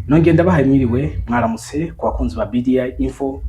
Nongeye ndabahaye mwiriwe, mwaramutse ku bakunzi ba BDI Info.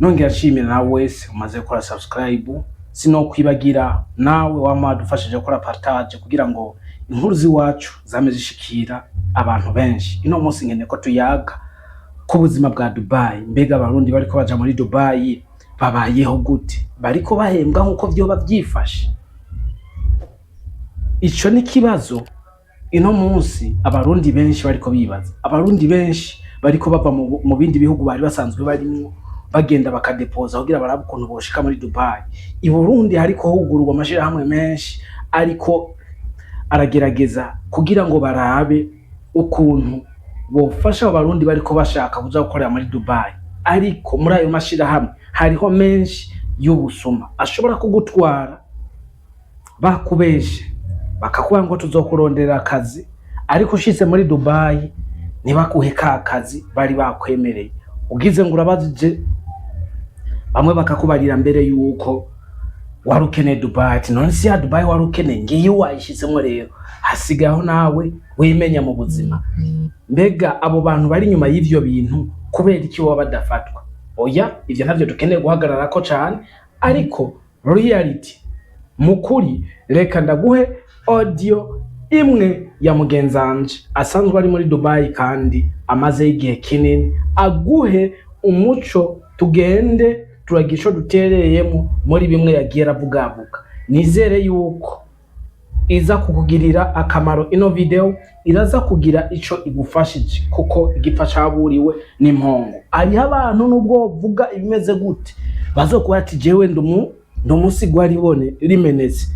Nongera nshimira nawe wese umaze gukora subscribe. Sinokwibagira nawe wama dufashije gukora partage kugira ngo inkuru z'iwacu zame zishikira abantu benshi. Ino munsi nkeneye ko tuyaga ku buzima bwa Dubai. Mbega Abarundi bariko baja muri Dubai babayeho gute? Bariko bahembwa nkuko vyoba vyifashe? Ico ni kibazo ino munsi Abarundi benshi bariko bibaza. Abarundi benshi bariko bava mu bindi bihugu bari basanzwe barimwo, bagenda bakadepoza kugira barabe ukuntu boshika muri Dubai. I Burundi hariko hugururwa amashirahamwe menshi ariko aragerageza kugira ngo barabe ukuntu bofasha Abarundi bariko bashaka kuja gukorera muri Dubai. Ariko muri ayo mashirahamwe hariho menshi y'ubusuma ashobora kugutwara bakubeshe, bakakubwira ngo tuzokurondera akazi, ariko ushitse muri Dubai ntibakuhe ka kazi bari bakwemereye. Ugize ngo urabajije, bamwe bakakubarira mbere yuko wari ukeneye Dubai, ati none si ya Dubai wari ukeneye, ngiyo wayishizemwo. Rero hasigayeho nawe wimenya mu buzima. Mbega abo bantu bari inyuma y'ivyo bintu kubera iki baba badafatwa? Oya, ivyo ntavyo dukeneye guhagararako cane, ariko reality mukuri, reka ndaguhe audio imwe ya mugenzanje asanzwe ari muri Dubai kandi amazeyo igihe kinini, aguhe umuco, tugende turagira ico dutereyemo muri bimwe yagiye aravugavuga. Nizere yuko iza kukugirira akamaro. Ino video iraza kugira ico igufashije, kuko igipfa caburiwe n'impongo. Hariho abantu nubwo wovuga ibimeze gute bazokuba ati jewe ndumusigwa ribone rimenetse,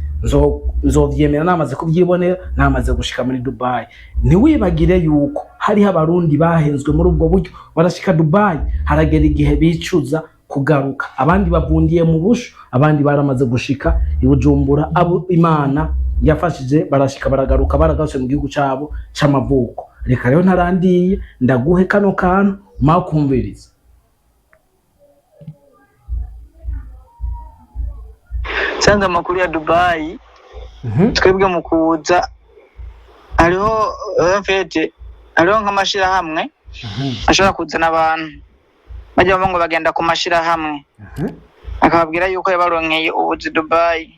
nzovyemera namaze kuvyibonera, namaze gushika muri Dubai. Ntiwibagire yuko hariho Abarundi bahenzwe muri ubwo buryo, barashika Dubai, haragera igihe bicuza kugaruka. Abandi bavundiye mu bushu, abandi baramaze gushika i Bujumbura, abo Imana yafashije barashika baragaruka, baragarutse mu gihugu cabo c'amavuko. Reka rero ntarandiye, ndaguhe kano kantu makumviriza. Nsanze amakuru ya Dubai, twebwe mu kuza hariho en fait hariho nk'amashirahamwe ashobora kuzana abantu bajya bavuga ngo bagenda ku mashirahamwe, akababwira yuko yabaronkeye ubuzi Dubai.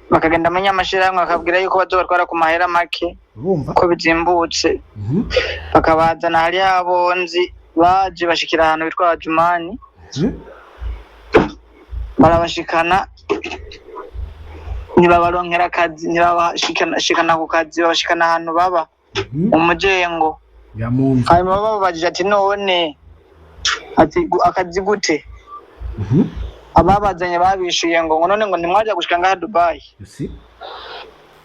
Bakagenda mu nyamashirahamwe, bakabwira yuko bazobatwara ku mahera make, Urumva? ko bizimbutse, bakabazana. Hariho abonzi baje bashikira ahantu bitwa Jumani, barabashikana, ntibabaronkera akazi, ntibabashikana ku kazi, babashikana ahantu baba mu mujengo. Ya munzu. Hanyuma bababajije ati none ati akazi gute? Ababazanye babishuye ngo none ngo ntimwaja gushika ngaha Dubai? You see?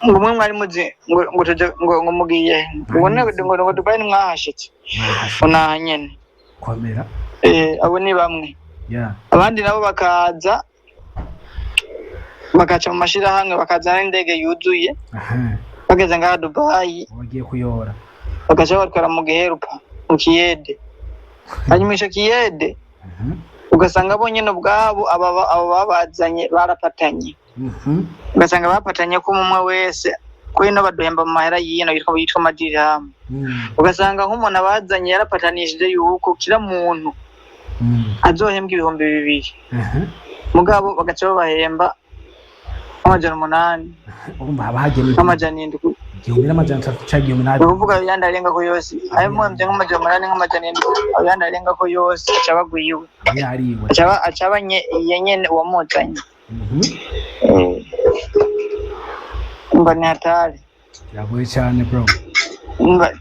Ngo umwe mwari muzi ngo tuje ngo mugiye ngo none ngo Dubai ntimwahashitse? Mwahashe. Ngo naha nyene. Komera. Abo ni bamwe. Abandi nabo bakaza bakaca mu mashirahamwe, bakazana n'indege yuzuye, bageze ngaha Dubai bagiye kuyora, bagaca babatwara mu giherupa, mu kiyede. Hanyuma ico kiyede ugasanga bo nyene ubwabo abo babazanye barapatanye, ugasanga bapatanye ko umwe wese ko ino baduhemba mu mahera y'ino yitwa amadirihamu, ugasanga nk'umuntu abazanye yarapatanishije yuko kila muntu azohembwa 2000, mugabo bagaca babahemba 800, Urumva haba hagiyemo 700. 1300 canke igihumbi Ni n'abiri. ukuvuga ayo yandi arengako yose, ayo muhembye nk'800, nk'700, ayo yandi arengako yose aca abagwiwe. Aba yariwe. Aca aba ye nyene uwamuzanye. Umva, ni hatari. Biragoye cyane, bro. Umva,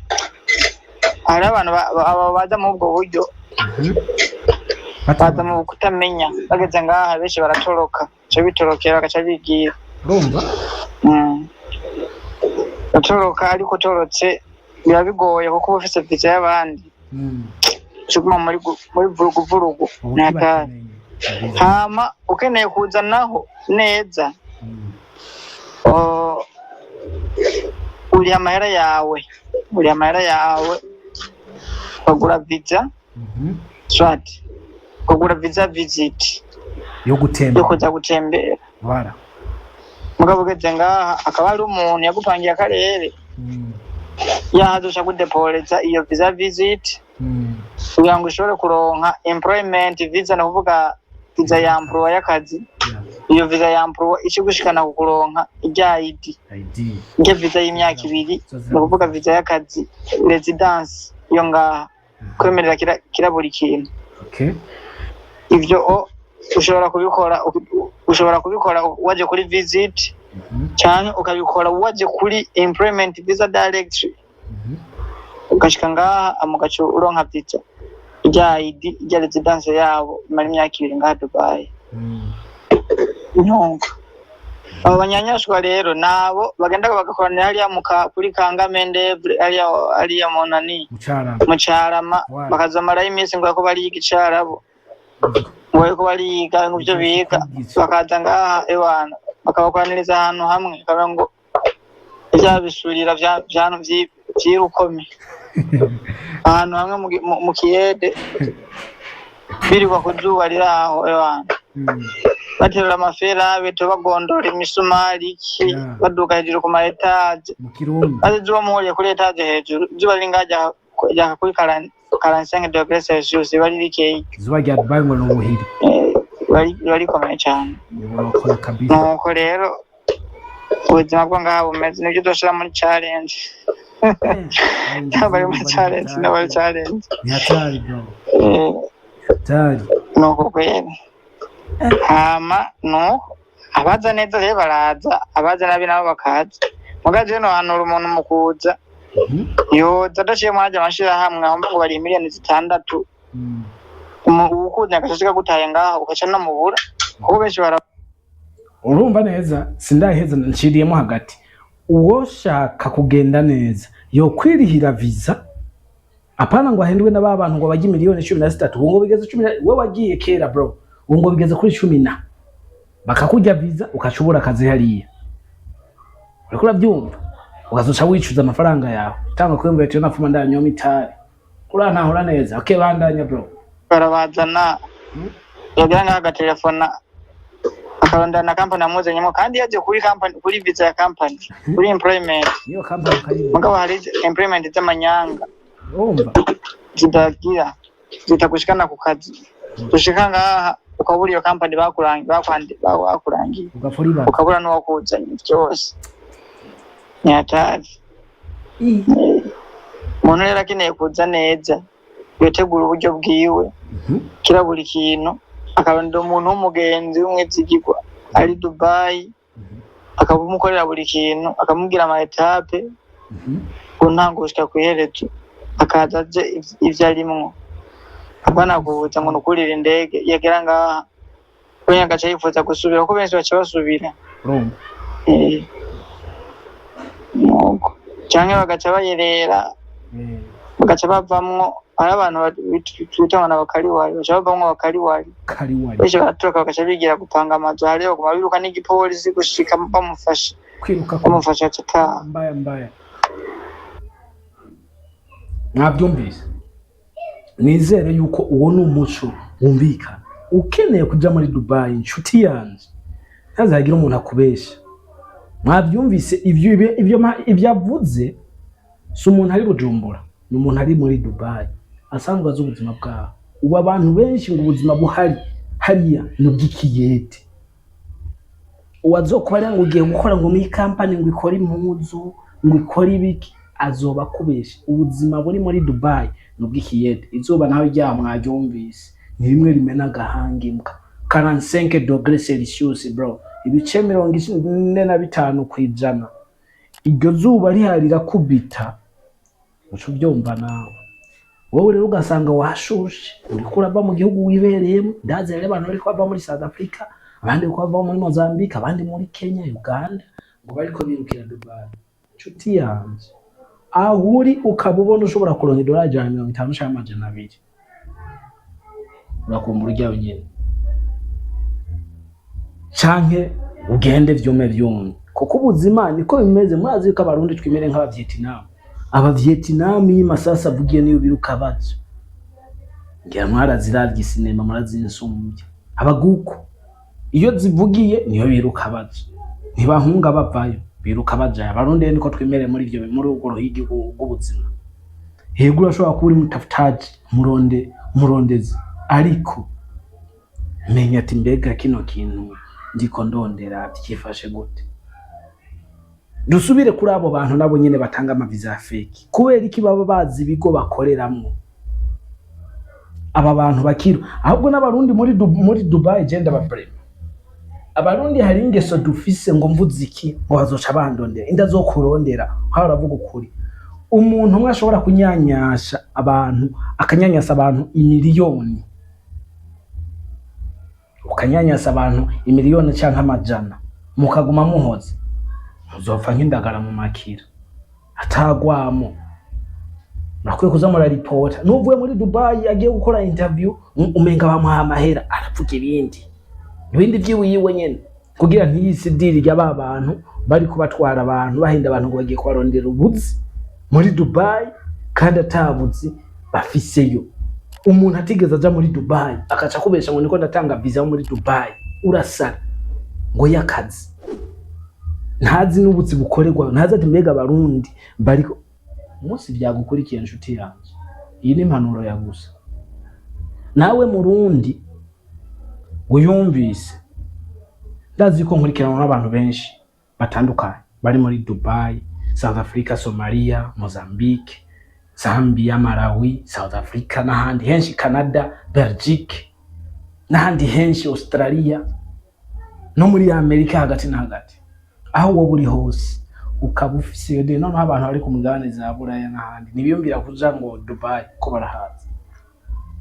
hari abantu aba baza muri ubwo buryo, baza mu kutamenya, bageze ngaha benshi baratoroka, baca bitorokera, bagaca bigira. Urumva? Batoroka, ariko utorotse biba bigoye kuko uba ufise visa y'abandi, uca uguma muri vurugu vurugu. Ubu Ni hatari. ntibakimenye. Hama ukeneye kuzanaho neza, uriha amahera yawe, uriha amahera yawe ukagura visa, swat ukagura visa visit yo gutembera, yo kuza gutembera. Voilà. Mugabo ugeze ngaha akaba hari umuntu yagupangiye akarere. Yaha azoca kudeporeza iyo visa visit kugira ngo ushobore kuronka employment visa, ni ukuvuga visa ya emploi, y'akazi. Iyo visa ya emploi ica igushikana ku kuronka irya ID. ID. Irya visa y'imyaka 2, ni ukuvuga visa y'akazi, residence yo ngaha, kwemerera kira buri kintu. Ivyo o ushobora kubikora waje kuri visit canke ukabikora waje kuri employment visa direct, ugashika ngaha hama ugaca uronka visa, irya ID, irya residence yabo imara imyaka 2 ngaha Dubai. Nyumva abo banyanyashwa rero nabo bagenda bagakoranira hariya kuri Kangamendevre, hariya mu nani, Mucarama. Mu Carama. Voilà. Bakazamarayo iminsi ngo bariko bariga icarabu, ngo bariko bariga, ngo ivyo biga bakaza ngaha ewana bakabakoraniriza ahantu hamwe, bakavuga ngo vya bisurira vy'irukome ahantu hamwe mu kiyede, birirwa ku zuba riri aho ewana, baterura amaferabeto, bagondora imisumari iki, baduka hejuru ku ma étages. Mu Kirundi. Maze izuba muhuriye kuri étage hejuru, izuba riri ngaha ryaka kuri 45 degrés Celsius, riba riri rikeyi. Izuba rya Dubai ngo ni ubuhiri. Riba rikomeye cane. Ni uburokore kabisa. Nuko rero ubuzima bwo ngaha bumeze, nibyo dushira muri challenge, bari muri challenge n'abari challenge. Ni hatari, bro. Hatari. Nuko kwera hama nuko abaza neza rero baraza, abaza nabi nabo bakaza. Muga jewe nohanura umuntu mu kuza yoza adaciye muri arya mashirahamwe aho ngo bari miliyoni 6. Uwukuza agaca gutaye ngaho, ugaca namubura, kuko benshi bara Urumva neza, sindaheza, nciriyemo hagati. Uwoshaka kugenda neza yokwirihira visa, apana ngo ahendwe na ba bantu ngo bajye miliyoni 13. Ubu ngo bigeze cumi we wagiye kera, bro, ubu ngo bigeze kuri cumi na bakakurya visa, ukacubura akazi hariya, uriko urabyumva, ukazoca wicuza amafaranga yawe tanga kwiyumvira ati napfuma ndanywa itabi. Urantahura neza? Okay, bandanya, bro. Barabazana, yagira ngaho agatelefona, akarondera na kampani yamuzanyemo, kandi yaje kuri kampani, kuri visa ya kampani, kuri employment. Niyo kampani ukayibona. Mugabo hari employment z'amanyanga Urumva. zidagira zitagushikana ku kazi, ushika ngaha ukabura iyo kampani bakurangiye. Ugapfa uribaza. Ukabura n'uwakuzanye, byose ni hatari. Umuntu rero akeneye kuza neza yotegura uburyo bwiwe, kira buri kintu, akarondera umuntu w'umugenzi w'umwizigirwa ari Dubai, akamukorera buri kintu, akamubwira ama étapes ku ntango gushika kw'iherezo, akaza aje ivyo arimwo, apana kuza ngo nukurira indege, yagera ngaha we agaca yifuza gusubira, kuko benshi baca basubira. Urumva. Nuko canke bagaca bayerera, bagaca bavamwo. Hari abantu twita ngo n'abakariwari, baca bavamwo bakariwari. Kariwari. Benshi baratoroka, bagaca bigira gupanga amazu hariya, baguma biruka n'igipolisi gushika bamufashe. Kwiruka ku Bamufashe aca ataha. Mbaya mbaya. Mwabyumvise, nizere yuko uwo ni umuco wumvikana. Ukeneye kuja muri Dubai, inshuti yanje, ntazagire umuntu akubesha. Mwabyumvise ivyo avuze, si umuntu ari Bujumbura, ni umuntu ari muri Dubai asanzwe azi ubuzima bwaho. Ubu abantu benshi ngo ubuzima buhari hariya ni ubw'ikiyede. Uwazokuba ari ngo ugiye gukora ngo muri kampani, ngo ikore impuzu, ngo ikore ibiki, azoba akubesha. Ubuzima buri muri Dubai ni ubw'ikiyede. Izuba nawe ryaho mwaryumvise, ni rimwe rimena agahanga imbwa, 45 degrés Celsius, bro, ibice 45%. Iryo zuba rihari rirakubita, uca ubyumva nawe. Wowe rero ugasanga washushe, uriko urava mu gihugu wibereyemo. Ndazi rero abantu bariko bava muri South Africa, abandi bariko bava muri Mozambique, abandi muri Kenya, Uganda, ngo bariko birukira Dubai. Inshuti yanje, aho uri ukaba ubona ushobora kuronka idolari 150 canke 200, urakumbura urya nyene, canke ugende vyume vyumye, kuko ubuzima niko bimeze. Murazi yuko Abarundi twimere nk'Abavietinamu. Abavietinamu iyo masasa avugiye niyo biruka bazo. Ngira mwaraziravye isinema, murazinsumbya. Abaguku iyo zivugiye niyo biruka bazo, ntibahunga bavayo. Biruka bajayo. Abarundi rero niko twemereye muri ivyo, muri urwo ruhigi rw'ubuzima. Yego, urashobora kuba uri mutafutaji, muronde, murondezi, ariko menya ati: mbega kino kintu ndiko ndondera vyifashe gute? Dusubire kuri abo bantu nabo nyene batanga amaviza ya fake. Kubera iki baba bazi ibigo bakoreramwo aba bantu bakiru? Ahubwo n'Abarundi muri Dubai, je ndababrema. Abarundi hari ingeso dufise ngo mvuze iki, ngo bazoca bandondera. Inda zokurondera aho uravuga ukuri. Umuntu umwe ashobora kunyanyasha abantu, akanyanyasa abantu imiliyoni, ukanyanyasa abantu imiliyoni canke amajana, mukaguma muhoze, muzopfa nk'indagara mu makira atagwamo. Murakwiye kuza muraripota. N'uvuye muri Dubai agiye gukora interview, umenga bamuha amahera, aravuga ibindi vyiwiwe nyene kugira ntiyisi diri rya ba bantu bari kubatwara abantu, bahenda abantu ngo bagiye kubarondera ubuzi muri Dubai kandi atabuzi bafiseyo. Umuntu atigeze aja muri Dubai akaca kubesha ngo niko ndatanga visa yo muri Dubai, urasara, ngo y'akazi, ntazi n'ubuzi bukorerwa, ntazi ati mbega Abarundi bariko. Umunsi vyagukurikiye, nshuti yanje, iyi ni impanuro ya gusa. Nawe Murundi uyumvise, ndazi ko nkurikiranwa n'abantu benshi batandukanye bari muri Dubai, South Africa, Somalia, Mozambique, Zambia, Malawi, South Africa n'ahandi henshi, Canada, Belgique n'ahandi henshi, Australia no muri Amerika hagati na hagati. Aho wowe uri hose ukaba ufise iyo deni, noneho abantu bari ku mugabane za Buraya n'ahandi ntibiyumvira kuja ngo Dubai ko barahazi.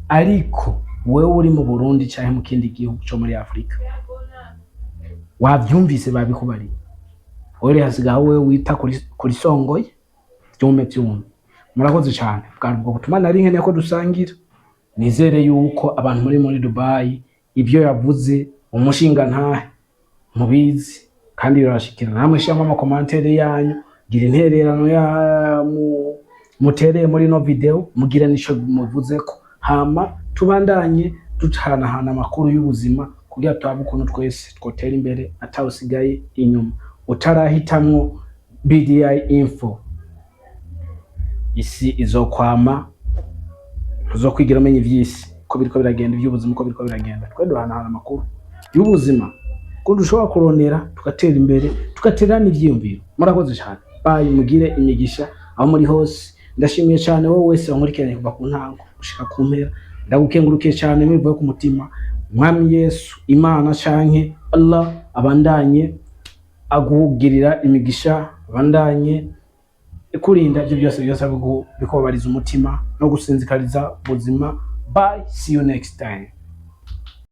Ariko wewe uri mu Burundi canke mu kindi gihugu co muri Afrika, wavyumvise, babikubariye, wewe hasigaye wewe wita kuri songoye vyume vyume. Murakoze cane. Bwari ubwo butumwa nari nkeneye ko dusangira. Nizere yuko abantu muri Dubai ibyo yavuze umushinga ntahe mubizi kandi birabashikira. Namwe shiramo ama commentaires yanyu, gira intererano ya mutereye muri no video, mugira nico muvuzeko, hama tubandanye duhanahana amakuru y'ubuzima kugira turabe ukuntu twese twotera imbere atawusigaye inyuma. Utarahitamwo BDI Info, isi izokwama, ntuzokwigira umenya ivy'isi ko biriko biragenda, ivy'ubuzima uko biriko biragenda. Twe duhanahana amakuru y'ubuzima ko dushobora kurondera tugatera imbere, tugatera n'ivyiyumviro. Murakoze cyane, bye, mugire imigisha aho muri hose. Ndashimiye cyane wowe wese wankurikiranye kuva ku ntango gushika ku mpera. Ndagukengurukiye cyane bivuye ku mutima. Mwami Yesu, Imana canke Allah abandanye agugirira imigisha, abandanye ikurinda ibyo byose byose bikubabariza umutima no gusinzikariza ubuzima. Bye, see you next time.